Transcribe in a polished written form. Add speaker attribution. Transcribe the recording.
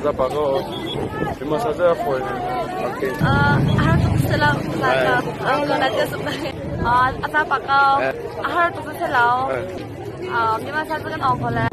Speaker 1: Zapa ko Myanmar sa cu a fawi Okay.
Speaker 2: A har tuk si lo. A zapa ko. A har tuk si lo. Myanmar sa cu kan awng ko le.